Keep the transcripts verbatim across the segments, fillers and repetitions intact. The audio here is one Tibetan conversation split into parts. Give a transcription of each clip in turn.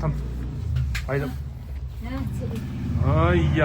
ཐམ། ཨའི་ལབ། ཨའི་ཡ།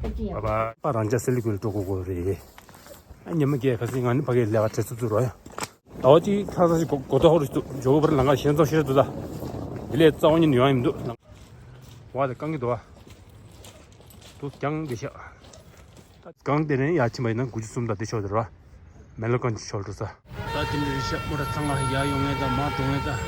བ་བ། ཨ་རང་ཅག་སེ་ལི་ཀུལ་འགྲོ་དགོས་དགོས་རེད། ཨ་ཉི་མ་བརྒྱད་ཁ་སང་ང་ནི་ཕ་གིར་ལས་ཀ་བྱེད་ཚུགས་ཚུགས་རོགས་ཡ། ཟླ་བ་གཅིག་ཁ་སང་ཞིག་གོ་གོ་ཐོག་རུ་འཇོག་གི་བར་ལང་ཀ་ཞེན་ཙམ་ཤེས་འདུག་ད། དེ་ལས་རྩ་བ་ཉིད་ནས་ཡོང་ཡ་མི་འདུག་ལང་། བ་དེ་རྐང་གི་འདུག་བ། དུ་ཀྱང་འདི་ཤ། ད་གང་དེ་ནས་ཡར་ཕྱིན་པ་ཡིན་ན་དགུ་བཅུ་གསུམ་དང་དེ་ཕྱོགས་དེ་རེད་བ། མེ་ལོ་ཀན་གྱི་ཕྱོགས་འགྲོ་ས། ད་དེ་འདྲ་རེད་ཤག་མོ་ཊ་ཚང་མ་ཡར་ཡོང་ངེས་དང་མར་འགྲོ་ངེས་དང་།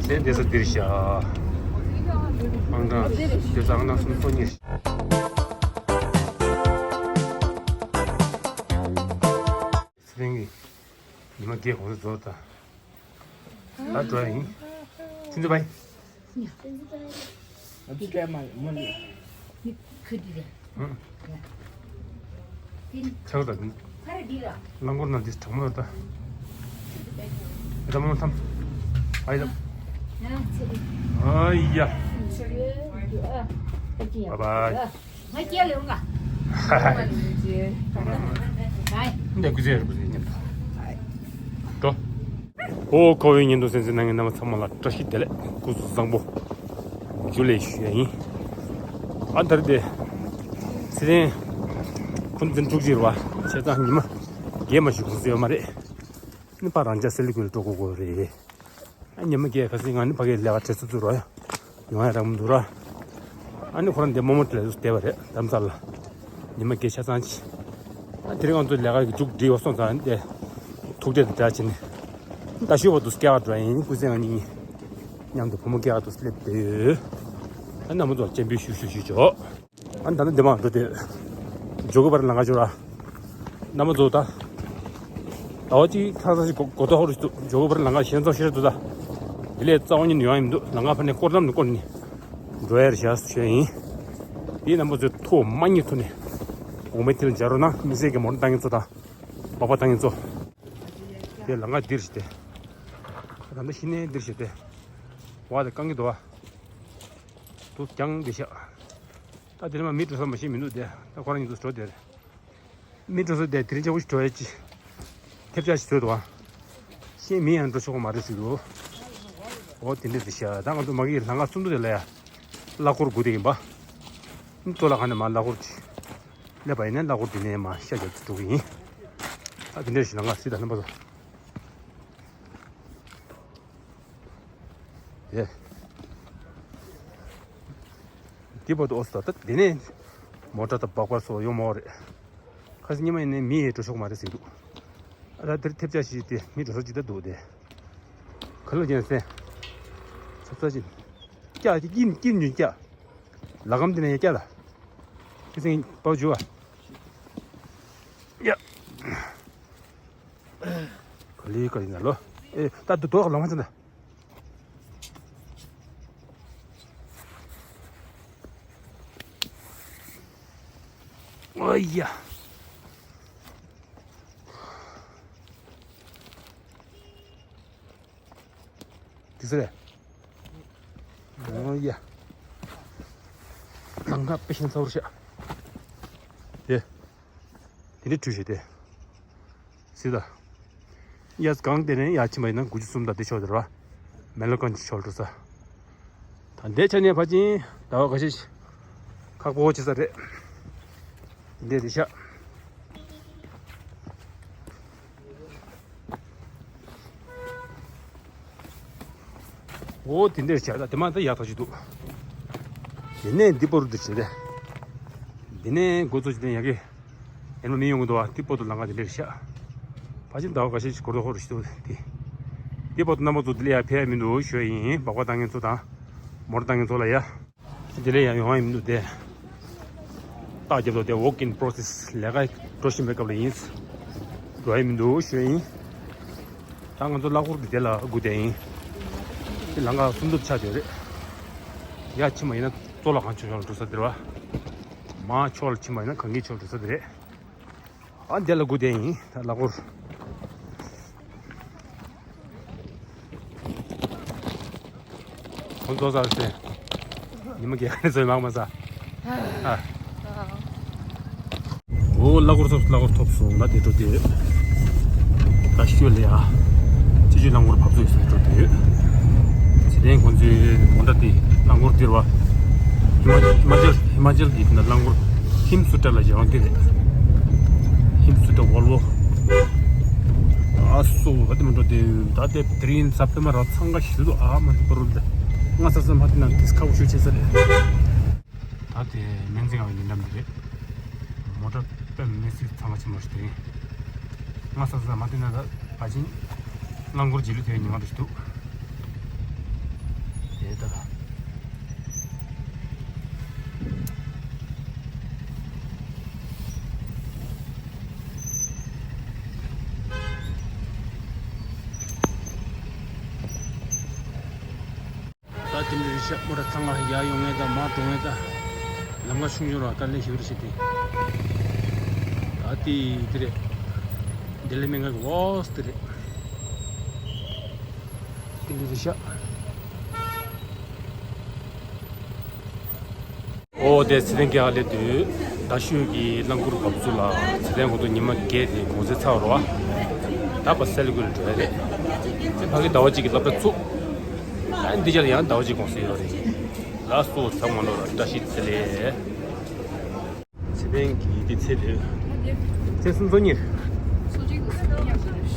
སེ་བསྡད་ས་འདིར་ཤག་ཨང་གྲངས་སྡོད་ས་ཨང་གྲངས་སུམ་ཅུ་སོ་གཉིས། སེ་བསྡད་ཀྱི་ཉི་མ་བརྒྱད་གོང་ས་རྫོགས་དང་། ད་འགྲོ་ཡ་ཡིན། ཆུ་ཚོད་པ་ཡིན། ང་ཚོ་བྲལ་མ་ཡོང་མ་ལུས། ཁུ་འདི་རེད། ཧུམ། ཡ། ཏིན། ཆག་ད་ཏིན། ཕ་ར་འདི་ར། རླངས་འཁོར་ནང་འདི་གྲང་མོ་ཡོད་ད། ད་མོ་ཐམ། ཨའི་ལབ། ཡ་ཚེ་རིང་། ཨའི་ཡ། ཚེ་རིང་། ཨ། ཨ་ཅི་ཡ། བ་བ། ང་སྐྱེལ་ཡོང་ག་ཧ་ཧ། ཧའི། འདི་སྐུ་ཚེ་རིང་པོ་ཡིན་སྙམ་དུ། འགྲོ། ཨོ་ཁོ་བོའི་ཉིན་དུ་གསན་གཟིགས་གནང་མཁན་རྣམ་པ་ཚང་མ་ལ་བཀྲ་ཤིས་བདེ་ལེགས། སྐུ་གཟུགས་བཟང་པོ། ཇུ་ལེ་ཞུ་ཡ་ཡིན། ཨ་ད་རེས་དེ། ཚེ་རིང་། ཁོ་འཛིན་དྲུག་ཅིག་རེད་བ། བྱས་ཙང་ཉི་མ་བརྒྱད་མ་ཞིག་གོང་ས་ཡོད་མ་རེད། ནི་པ་རང་ཅག་སེ་ལི་ཀུལ་འགྲོ་དགོས་དགོས་རེད། ཨ་ཉི་མ་བརྒྱད་ཁ་སང་ང་ནི་ཕ་གིར་ལས་ཀ་བྱེད་ཚུགས་ཚུགས་རོགས་ཡ། ཡོང་ཡ་རག་མི་འདུག་ར། ཨ་ནི་ཁོ་རང་འདི་རྨོ་མོ་དེ་ལ་བསྡད་པ་རེད་རྡ་རམ་ས་ལ། ཉི་མ་བརྒྱད་ཆ་ཚང་ཅི། ཨ་དེ་རིང་ང་ཚོ་ལས་ཀ་གི་མཇུག་སྒྲིལ་བ་སོང་ཙང་དེ། ཐུག་འཕྲད་དེ་འདྲ་བྱས་ནས། ད་ཞུ་བ་དུ་སྐྱེལ་བ་འགྲོ་ཡ་ཡིན། སྐུ་ཚེ་ང་གཉིས། མཉམ་དུ་བུ་མོ་སྐྱེལ་བ་དུ་སླེབས་བསྡད་ཡོད། ཨ་རྣམ་པ་ཚོ་སྤྱན་འབུལ་ཞུ་ཞུ་ཞུ་ཆོག་ཨ་ད་ནི་འདི་མ་འགྲོ་དེ། འཇོག་གི་བར་ལང་ཀ་འཇོག་ར། རྣམ་པ་ཚོ་ད། ཟླ་བ་གཅིག་ཁ་སང་ཞིག་གོ་གོ་ཐོག་རུ་འཇོག་གི་བར་ལང་ཀ་ཞེན་ཙམ་ཤེས་འདུག་ད། དེ་ལས་རྩ་བ་ཉིད་ནས་ཡོང་ཡ་མི་འདུག་ལང་ཀ་ཕ་ནས་སྐོར་ལམ་ནས་སྐོར་ནས། འགྲོ་ཡ་རེད་ཤག་ཞུ་ཡ་ཡིན། དེ་རྣམ་པ་ཚོས་ཐུགས་མ་མཉེས་ཐུག་ནས། འོ་མའི་མཐིལ་འཇགས་རོགས་གནང་། མི་སེར་གྱི་མོ་ཊ་བཏང་མཁན་ཚོ་དང་། སྦག་སྦག་བཏང་མཁན་ཚོ། དེ་ལང་ཀ་འདིར་ཞིག་སྟེ། ད་ལྟ་ཤི་ནས་འདིར་ཞིག་སྟེ། བ་དེ་རྐང་གི་འདུག་བ། དུ་ཀྱང་འདི་ཤག་ད་དེ་ནས་མ་མི་འགྲོ་ས་མ་ཤེས་མི་འདུག་དེ་ད་ཁོ་རང་ཉིད་དུ་འགྲོ་དེ་རེད། མི་འགྲོ་ས་དེ་དེ་རིང་ཆེ་བོ་ཞིག་འགྲོ་ཡ་ཅི། ཐེབས་ཆག་ཞིག་བཟོས་འདུག་བ། ཤེས་མི་ཡང་འགྲོ་ཆོག་གི་མ་རེད་ཟེར་འདུག་འོ་དེ་འདྲ་རེད་ཤག་ད་ང་ཚོ་མ་གི་ལང་ཀ་གསུམ་མདོ་དེ་ལ་ཡ། གླ་འཁོར་དགུ་དེ་ཡིན་པ། གཙོ་ལ་ག་ནས་མ་གླ་འཁོར་ཅི། སླེབས་པ་ཡིན་ན་གླ་འཁོར་དེ་ནས་མ་ཤ་རྒྱབ་ཏུ་འགྲོ་གི་ཡིན། ད་དེ་འདྲ་ཞིག་ལང་ཀ་སྲིད་ད་རྣམ་པ་ཚོ། དེ། འདི་བར་དུ་ཨོ་སི་ད་ད་དེ་ནས་མོ་ཊ་དང་སྦག་སྦག་སོགས་ཡོང་མ་རེད། ཁ་སང་ཉི་མ་ཡིན་ནའི་མི་ཡི་འགྲོ་ཆོག་མ་རེད་ཟེར་འདུག་ཨ་ད་དེར་ཐེབས་ཆག་ཞིག་དེ་མི་འགྲོ་ས་ཅི་ད་འདུག་དེ། ག་ལ་རྒྱན་སེ། ཚབ་ཚ་ཅིན། སྐྱ་ཀྱི་ཀིན་ཀིན་ཉུན་སྐྱ། ལ་གམ་དེ་ནས་ཡ་སྐྱ་ལ། ཁི་སེང་པའོ་ཇུ་བ། ཡ། ག་ལི་ག་ལི་ན་ལོ། ཨེ་ད་དུ་དོ་ལོང་ཧ་ཅང་ད། ཨོ་ཡ། དེ་ཚོ་རེད། ཨོ་ཡ། ལང་ཀ་དཔེ་ཤིན་ཚ་བོར་ཤག་དེ། དེ་འདྲའི་བྲུས་ཤིག་དེ། སྲིད་ད། གཡས་གང་དེ་ནས་ཡར་ཕྱིན་པ་ཡིན་ན་དགུ་བཅུ་གསུམ་དང་དེ་ཕྱོགས་དེ་རེད་བ། མེ་ལོ་ཀན་གྱི་ཕྱོགས་འགྲོ་ས། ད་འདས་ཆ་ནས་ཕ་ཆིན་ཟླ་བ་འགའ་ཤས་ཤིག་ཁག་པོ་བྱེད་ས་རེད། འདི་རེད་ཤག་འོ་དེ་འདྲས་བྱས་ད་དེ་མ་ད་ཡག་ཐག་ཆོད་འདུག་དེ་ནས་འདི་པོ་རུ་འདི་བྱས་ཏེ། འདི་ནས་འགོ་ཚུགས་བྱས་ཏེ་ཡ་གི། ཡར་མ་མི་ཡོང་གི་འདུག་བ། འདི་པོ་ཏུ་ལང་ཀ་འདི་འདྲས་བྱས། ཕ་ཆེན་ཟླ་བ་འགའ་ཤས་ཤིག་གོ་རྟོགས་ཧོར་ཞིག་འདུག་དེ། འདི་པོ་ཏུ་རྣམ་པ་ཚོ་འདི་ལ་ཡ་ཕེབས་ཡ་མི་འདུག་ཞུ་ཡ་ཡིན། སྦག་སྦག་བཏང་མཁན་ཚོ་དང་། མོ་ཊ་བཏང་མཁན་ཚོ་ལ་ཡ། དེ་ལས་ཡང་ཡོང་བ་ཡིན་མི་འདུག་སྟེ། རྟགས་རྒྱབ་ཏོ་དེ་work in process ལས་ཀ་འགྲོ་བཞིན་པའི་སྐབས་ལ་ཡིན། འགྲོ་ཡ་མི་འདུག་ཞུ་ཡིན། ད་ང་ཚོ་གླ་འཁོར་འདི་དེ་ལ་སྒུག་བསྡད་ཡིན། དེ་ལང་ཀ་གསུམ་ཐུབ་ཆགས་བསྡད་རེད། ཡར་ཕྱིན་པ་ཡིན་ན་གཙོ་ལ་གང་ཕྱོགས་ལ་འགྲོ་ས་དེ་རེད་བ། མར་ཕྱོགས་ལ་ཕྱིན་པ་ཡིན་ན་གངས་སྐྱིད་ཕྱོགས་འགྲོ་ས་དེ་རེད། ཨ་འདི་ལ་སྒུག་བསྡད་ཡིན་ད་གླ་འཁོར། ཁོང་ཚོ་ཟ་སྟེ། ཉི་མ་བརྒྱད་ཀ་ནས་ཚོད་མང་མ་ཟ། ཨ། འོ་གླ་འཁོར་ཐོབ་གླ་འཁོར་ཐོབ་སོང་ལ་དེ་འགྲོ་དེ། ད་ཤོད་ལ་ཡ། སྤྱི་སྤྱོད་རླངས་འཁོར་བབས་ཚོད་ཡོད་ས་འགྲོ་དེ། དེ་ཁོང་ཚོའི་མོ་ཊ་དེ་རླངས་འཁོར་འདིར་བ། ཧི་མ་ཧི་མ་ཅལ་ཧི་མ་ཅལ་གྱི་དེ་ན་རླངས་འཁོར་ཧིམ་སུ་ཏྲ་ལ་བཞག་འདི་རེད། ཧིམ་སུ་ཏྲ་ཝོལ་ཝོ། ཨ་སོ་ཧ་དེ་མ་འགྲོ་དེ་ད་དེ་དེ་རིང་ས་ཕེ་མ་ར་ཚང་ག་ཞུ་དུ་ཨ་མ་རི་པ་རུ་ལ་ང་ས་ས་མ་དེ་ན་དིས་ཁ་བོ་ཞུ་ཆེ་ས་རེད། ད་དེ་སྨན་རྩིས་ཁང་གི་ཉེ་འགྲམ་དེ་རེད། མོ་ཊ་དཔེ་མི་སྲིད་ཚང་མ་ཆེན་མོ་ཞིག་དེ་རིང་། ང་ས་ས་མ་དེ་ན་ད་བ་ཅིན་རླངས་འཁོར་རྗེས་ལུས་དེ་ཉི་མ་དུ་ཞིག་འདུག་དེ་ད་ད། ད་དེ་འདྲ་རེད་ཤག་མོ་ཊ་ཚང་མ་ཡར་ཡོང་ངེས་དང་མར་འགྲོ་ངེས་དང་། ལམ་ཁ་ཆུང་ཆུང་ར་དཀའ་ལས་ཞེ་པོ་རེད་ཤག་དེ། ད་དེ་དེ་རེད། ལྡི་ལི་སྨན་ཁང་གི་ཝོ་སི་དེ་རེད། དེ་འདྲ་རེད་ཤག་ཨོ་དེ་ཚེ་བརྟན་སྐྱེ་ཁ་སླེབས་དུས་ད་ཤོད་ཀྱི་རླངས་འཁོར་བབས་ཚུལ་ལ་ཚེ་བརྟན་ཁོང་ཚོ་ཉི་མ་བརྒྱད་དེ་གུང་སེང་ཚར་བ་རེད་བ། ད་པ་སེལ་ཀུལ་འགྲོ་ཡ་རེད། དེ་ཕ་གི་ཟླ་བ་གཅིག་གི་སློབ་གྲྭ་ཚུགས། ཨ་འདི་ཆར་ཡང་ཟླ་བ་གཅིག་གུང་སེང་ཡོད་རེད། ལགས་སོ་ཚང་མ་ལོ་ལ་བཀྲ་ཤིས་བདེ་ལེགས། ཚེ་བརྟན་གྱིས་འདི་ཚེ་ལས། ཚེ་སུམ་ཚོ་གཉིས། སོ་གཅིག་ཏུ་སོ་གཉིས་ཡག་པོ་རེད།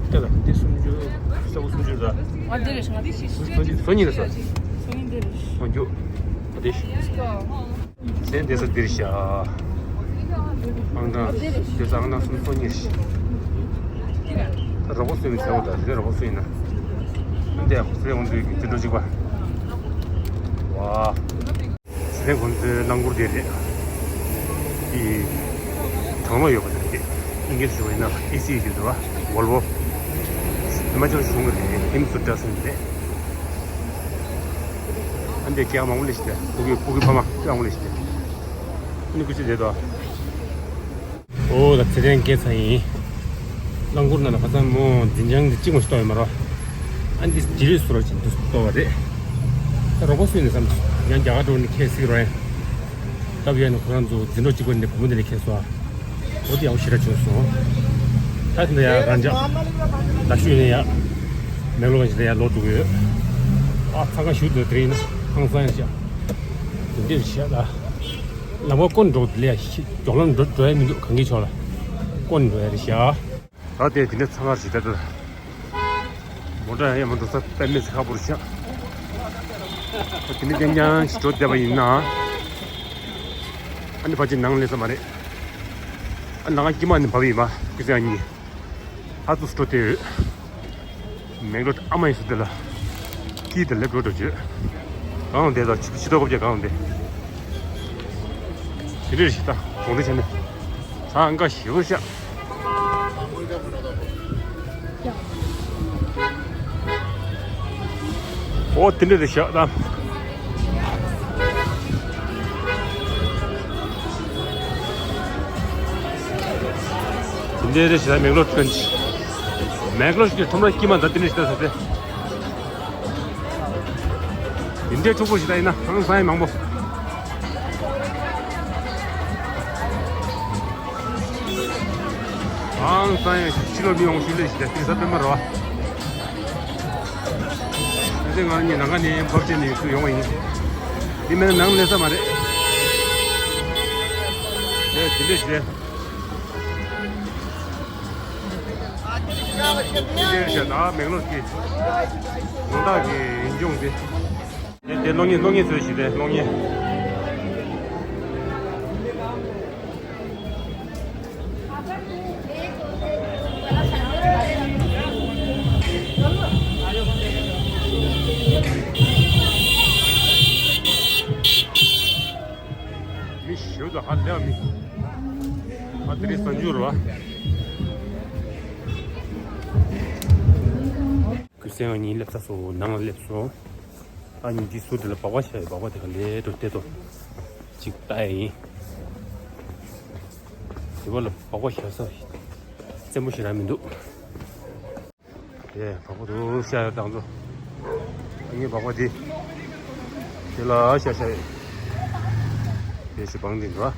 ལྟ་ལ་འདི་སུམ་ཅུ། ས་བོ་སུམ་ཅུ་ར། ང་འདི་རེད་ང་འདི། སོ་གཉིས་སོ་གཉིས་རེད་ས། སོ་གཉིས་འདི་རེད། ང་འཇུ། ཨ་འདི། ཚེ་འདི་ས་འདི་རེད་ཤག་ཨང་གྲངས་འདི་ས་ཨང་གྲངས་སུམ་ཚོ་གཉིས། ད་རོགས་པ་སུ་ཡིན་ཚེ་བོ་ད་དེ་རོགས་པ་སུ་ཡིན་ན། འདི་ཚེ་འོང་དུས་དེ་འགྲོ་གཅིག་པ། ཝ། ཚེ་ཁོང་ཚོའི་རླངས་འཁོར་དེ་རེད། དེ་གྲང་མོ་ཡོད་པ་དེ་རེད། ཨིན་སྐད་ཞུ་བ་ཡིན་ན་ཨེ་སི་ཡོད་རེད་བ། ཝོལ་ཝོ། ཧི་མ་ཅལ་གཞུང་གི་རེད། ཧིམ་སུ་ཏྲ་ཟེར་ནི་རེད། ཨ་འདི་སྐྱེ་བ་མང་པོ་ལས་ཤི་ཏེ་ཕུ་གུ་ཕུ་གུ་ཕ་མ་སྐྱེ་བ་མང་པོ་ལས་ཤི་ཏེ། ཨ་ནི་སྐུ་ཅི་རེད་དོ། ཨོ་ད་ཚེ་བརྟན་སྐྱེས་ཚར་ཡིན། རླངས་འཁོར་ནང་ལ་ཁ་སང་མོ་འཛིན་བྱང་འདི་གཅིག་མ་ཞིག་གཏོང་ཡོད་མ་རོ། ཨ་འདི་ཇི་རིས་སུ་རོ་ཅིག་འདུག་གཏོང་བ་རེད། ད་རོགས་པ་སུ་ཡིན་ནས་བསམ་ཡང་རྒྱ་གར་འགྲོ་ནས་ཁྱེད་སྲིད་རོ་ཡང་། སྟབས་ཡག་ནས་ཁོ་རང་ཚོ་འཛིན་གྲོགས་གཅིག་པ་ནས་བུ་མོ་འདི་ནས་ཁྱེད་སོ། ཨོ་དེ་ཡག་པོ་ཞེ་དྲག་བྱུང་སོང་། ད་དེ་འདྲ་ཡག་རང་འཇགས། ད་ཤུལ་ནས་ཡག་མེག་ལོ་ག་ཞིག་ལ་ཡག་ལོག་འགྲོ་གི་ཡོད། ཨ་ཚ་ཁ་ཞུ་དེ་དེ་རིང་ན་ཧང་སང་ཡང་བྱ། དེ་འདྲས་བྱས་ལ། ལམ་ཁ་བསྐོར་འགྲོ་ལས་མགྱོགས་ལམ་འགྲོ་འགྲོ་ཡ་མི་འདུག་གང་གི་ཕྱོགས་ལ། བསྐོར་འགྲོ་ཡ་རེད་ཤག་ད་ལྟའི་དེ་འདྲ་ཚང་མ་རེད་ད། མོ་ཊ་ཡང་མ་འགྲོ་ས་དཔེ་མི་ཚེ་ཁག་པོ་རེད་ཤག་དེ་འདྲ་རྐྱང་རྐྱང་ཞིག་འགྲོ་བསྡད་པ་ཡིན་ན། ཨ་ནི་ཕལ་ཆེར་ནང་སླེབས་ས་མ་རེད། ཨ་ནང་དཀྱིལ་མ་ནས་བབས་ཡིན་པ་སྐུ་ཚེ་གཉིས། ཧ་ཏུ་སྤྲོ་སྟེ་ཡོད། མེག་ལོར་ཨ་མ་ཡིན་སུ་དེ་ལ། ཀི་དེ་ལེབ་འགྲོ་འགྲོ་བྱོས། གང་དེ་དང་ཕྱི་ཕྱི་ཐོག་གོ་བརྒྱ་གང་དེ། དེ་འདྲས་ཞིག་ད་གོང་དེ་བྱས་ནས། ས་འགའ་ཞེ་པོ་ཤག་ཨོ་དེ་འདྲས་རེད་ཤག་ད། དེ་འདྲའི་རེ་ཞིག་ལ་མེག་ལོར་ཀོན་ཅི། མེག་ལོར་ཞིག་ཁྲོམ་ར་དཀྱིལ་མ་འདི་དེ་འདྲའི་ཞིག་ལ་ཟེར་ཏེ། དེ་འདྲའི་ཕྱུག་པོ་ཞིག་ལ་ཡིན་ན་ཧང་སང་ཡང་མང་པོ། ཧང་སང་ཡང་ཕྱི་ལོགས་མི་ཡོང་ཤུལ་ལས་ཞིག་ལ་དེ་ས་དཔེ་མ་རོ། དེ་ཚེ་ང་གཉིས་ནང་ཁ་ནས་བབས་བྱས་ནས་ཡོང་བ་ཡིན། དེ་མིན་ན་ནང་སླེབས་ས་མ་རེད། དེ་དེ་འདྲས་ཞིག་རེད། དེ་འདྲས་བྱས་ན་མེག་ལོར་གྱི་དགོང་དག་གི་ཡིན་སྐྱོང་དེ། དེ་དེ་གློག་བརྙན་གློག་བརྙན་བཟོས་ཤིག་དེ་གློག་བརྙན། མི་ཞིག་ཏུ་ཧ་ལས་མི། ཨ་དེ་རིང་གཟའ་མཇུག་རེད་བ། ཁུ་སེང་གཉིས་སླེབས་ཚར་སོང་། ནང་ལ་སླེབས་སོང་། ཨ་ཉིན་གྱི་ཟུར་དེ་ལ་སྦག་སྦག་བཞག་ཡོད། སྦག་སྦག་དེ་ག་ལེ་འགྲོ་བལྟས་ཏོ། ཅིག་ལྟ་ཡ་ཡིན། དེ་བ་ལ་སྦག་སྦག་བཞག་ས་བཙན་པོ་ཞེ་དྲག་མི་འདུག་དེ་སྦག་སྦག་འདུག་ཤ་ཡ་དང་ཚོ། ཨ་ཉིན་སྦག་སྦག་དེ། དེ་ལ་ཤ་ཤ་ཡོད། དེ་ཞིག་བང་དེ་འདུག་ཨ།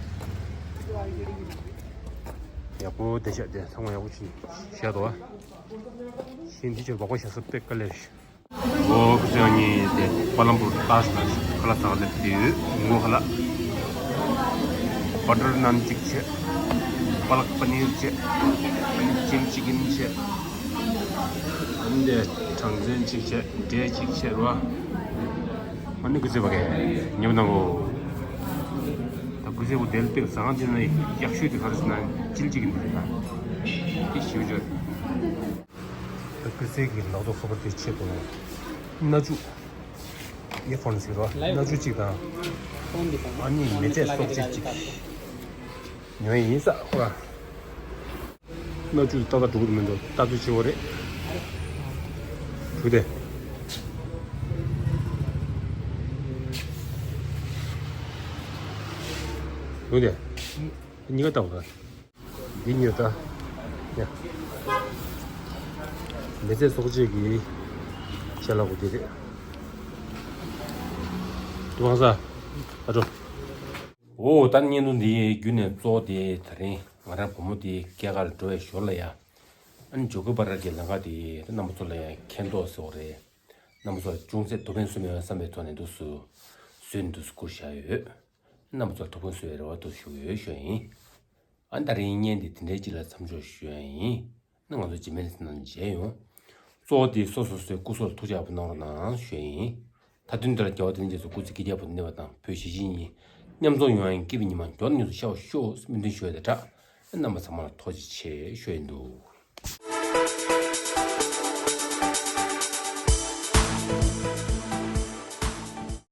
ཡག་པོ་དེ་ཤ་དེ་ཚང་མ་ཡག་པོ་ཞིག་ཤ་འདུག་ཨ། ཤིང་འདི་ཆོར་སྦག་སྦག་བཞག་ས་དཔེ་དཀའ་ལས་རེད། འོ་ཁུ་ཚོས་ངས་དེ་པ་ལམ་པུར་ཏཱཇ་ལ་ཁ་ལག་ཟ་ག་སླེབས་བསྡད་ཡོད། ངོ་ཁ་ལག་བ་ཊར་ནཱན་གཅིག་བྱས། པ་ལག་པ་ནིར་བྱས། ཨ་ནི་ཅིལ་ཅི་ཀིན་བྱས། ཨ་ནི་དེ་གྲང་ཚོན་གཅིག་བྱས། འབྲས་གཅིག་བྱས་རོ། ཨ་ནི་ཁུ་ཚོས་ཕ་གི་ཉོ་གནང་གོ། ད་ཁུ་ཚོས་བུ་དེ་ལ་དཔེ་ཟ་ཁང་དེ་ན་ཡག་ཤོས་དེ་ག་རེ་ཟེར་ན་ཅིལ་ཅི་ཀིན་དེ་རེད་ད། དེ་ཞེ་པོ་ཅིག་ད་ཁུ་ཚོས་ཀྱི་ལག་ཐོག་ཁ་པར་དེ་ཆེད་དུ་སྣ་ཆུ། ཨི་ཕོན་ཟེར་རོ། སྣ་ཆུ་གཅིག་དང་། ཨ་ནི་མེ་ལྕེ་སོག་ཅིག་ཅིག་ཉོས་ཡིན་ས་ཁོ་ར། སྣ་ཆུ་ཏག་ཏག་འགྲོ་གི་མི་འདུག་ལྟ་ཚུལ་ཆེ་བོ་རེད། འགྲོ་དེ། འགྲོ་དེ། གཉིས་ཀ་ལྟ་བ། འདི་ཉོས་ད། ཡ། མེ་ལྕེ་སོག་ཅིག་གི་ཤ་ལག་པོ་འདི་རེད། དུ་བང་ས། ཨ་ཅོ། འོ་ད་བརྙན་ཐུང་འདི་བརྒྱུད་ནས་གཙོ་བོ་དེ་ད་རིང་ང་རང་བུ་མོ་དེ་སྐྱེས་སྐར་འགྲོ་བའི་ཞོར་ལ་ཡ། ཨ་ནི་ཇོ་ཀི་པ་ར་གི་ལམ་ཁ་དེ་ད་རྣམ་པ་ཚོ་ལ་ཡང་མཁྱེན་རྟོགས་ཟེར་བ་རེད། རྣམ་པ་ཚོ་ཅུང་ཟད་ཐུགས་ཕན་གསོས་མེད་པ་བསམ་པའི་ཐོག་ནས་འདུག་སུ། བཟོས་ནས་འདུག་སུ་བསྐུར་བཞག་ཡོད། རྣམ་པ་ཚོ་ཐུགས་ཕན་གསོས་པའི་རེ་བ་འདུག་ཞུ་གི་ཡོད་ཞུ་ཡ་ཡིན། ཨ་ད་རིང་བརྙན་འདི་དེ་འདྲའི་སྤྱི་ལ་མཚམས་འཇོག་ཞུ་ཡ་ཡིན། ན་ང་ཚོ་རྗེས་མའི་ལེ་ཚན་ནང་མཇལ་ཡོང་། གཙོ་བོ་དེ་སོ་སོ་སོའི་སྐུ་གཟུགས་ལ་ཐུགས་ཅག་པོ་གནང་རོགས་གནང་ཞུ་ཡ་ཡིན། མཐའ་དོན་འདི་ལ་རྒྱལ་བ་དེ་ནི་རྗེས་སུ་སྐུ་ཚེ་བསྐལ་བརྒྱར་བར་དུ་གནས་པ་དང་བོད་གཞིས་བྱེས་གཉིས་མཉམ་འཛོམས་ཡོང་བ་ཡིན། སྐྱིད་པའི་ཉི་མ་མགྱོགས་ནས་མྱུར་དུ་ཤར་བར་ཤོག་སྨོན་འདུན་ཞུ་ཡ་དང་སྦྲགས། རྣམ་པ་ཚང་མ་ལ་ཐུགས་རྗེ་ཆེ་ཞུ་ཡ་འདུག